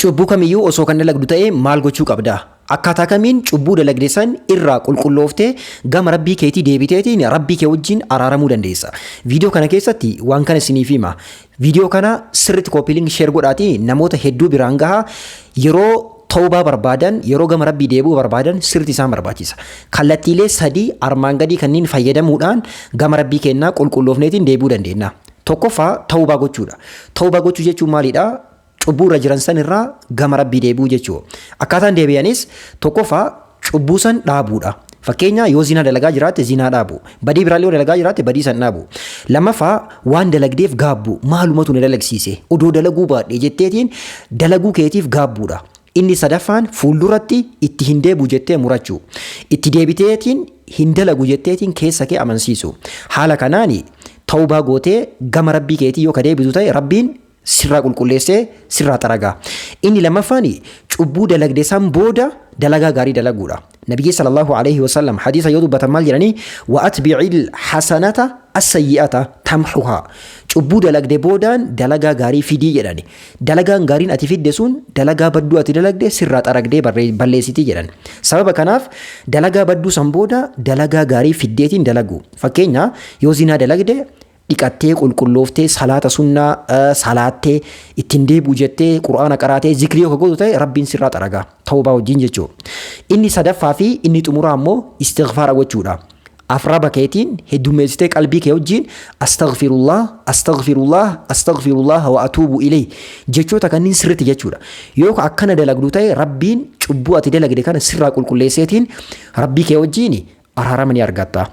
Cubbuu kamiyyuu osoo kan dalagdu ta'e maal gochuu qabda? Akkaataa kamiin cubbuu dalagde san irraa qulqullooftee gama Rabbii keetii deebiteetiin Rabbii kee wajjin araaramuu dandeessa? Viidiyoo kana keessatti waan kana isiniif hima. Viidiyoo kana sirriitti copy link share godhaatii namoota hedduu biraan gahaa. Yeroo tawbaa barbaadan, yeroo gama Rabbii deebi'uu barbaadan sirriitti isaan barbaachisa. Kallattiilee sadii armaan gadii kanneen fayyadamuudhaan gama Rabbii keenyaa qulqulloofneetiin deebi'uu dandeenya. Tokkoffaa, tawbaa gochuudha. Tawbaa gochuu jechuun maalidha? Cubbuu irra jiran san irraa gama Rabbii deebi'uu jechuudha. Akkaataan deebi'anis tokkoffaa cubbuu san dhaabuudha. Fakkeenya, yoo zinaa dalagaa jiraatte zinaa dhaabu. Badii biraallee yoo dalagaa jiraatte badii san dhaabu. Lammaffaa, waan dalagdeef gaabbu. Maalumatu na dalagsiise? Odoo dalaguu baadhee jetteetiin dalaguu keetiif gaabbuudha. Inni sadaffaan fuulduratti itti hin deebi'u jettee murachuu. Itti deebiteetiin hin dalagu jetteetiin keessa kee amansiisu. Haala kanaan tawbaa gootee gama Rabbii keetii yoo ka deebitu ta'e, Rabbiin sirraa qulqulleessee sirraa xaragaa. Inni lammaffaan cubbuu dalagde san booda dalagaa gaarii dalaguudha. Nabiyyi sallallahu alaihi wasallam hadiisa yoo dubbatan maal jedhanii? "Wa atbi'il hasanata as-sayyi'ata tamhuhaa." Cubbuu dalagde boodaan dalagaa gaarii fidii jedhani. Dalagaan gaariin ati fidde sun dalagaa badduu ati dalagde sirraa xaragdee balleessitii jedhan. Sababa kanaaf dalagaa badduu san booda dalagaa gaarii fiddeetiin dalagu. Fakkeenya, yoo zinaa dalagde dhiqattee, qulqullooftee, salaata sunnaa salaattee, ittiin deebi'u jettee Qur'aana qaraatee, zikrii yoo gootu ta'e, Rabbiin sirraa xaragaa tawbaa wajjin jechuudha. Inni sadaffaa fi inni xumuraa immoo istighfaara gochuudha. Afraba keetiin heddummeessitee qalbii kee wajjin "astaghfirullah, astaghfirullah, astaghfirullah wa atuubu ilayh" jechoota kanneen sirriitti jechuudha. Yoo akkana dalagdu ta'e, Rabbiin cubbuu ati dalagde kana sirraa qulqulleesseetiin Rabbii kee wajjin araarama ni argatta.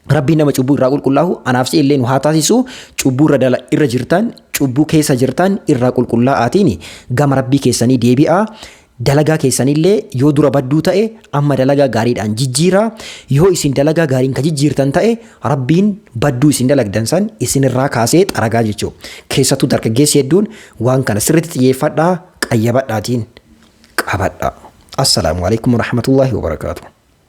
Rabbiin nama cubbuu irraa qulqullaa'u anaaf si illee nu haa taasisu. Cubbuu irra irra jirtan, cubbuu keessa jirtan irraa qulqullaa'aatiin gama Rabbii keessanii deebi'aa. Dalagaa keessanillee yoo dura badduu ta'e amma dalagaa gaariidhaan jijjiiraa. Yoo isin dalagaa gaariin ka jijjiirtan ta'e, Rabbiin badduu isin dalagdan san isinirraa kaasee xaragaa jechuudha. Keessattuu dargaggeessi hedduun waan kana sirriitti xiyyeeffadhaa, qayyabadhaatiin qabadhaa. Assalaamu alaikum warahmatullaahi wabarakaatuh.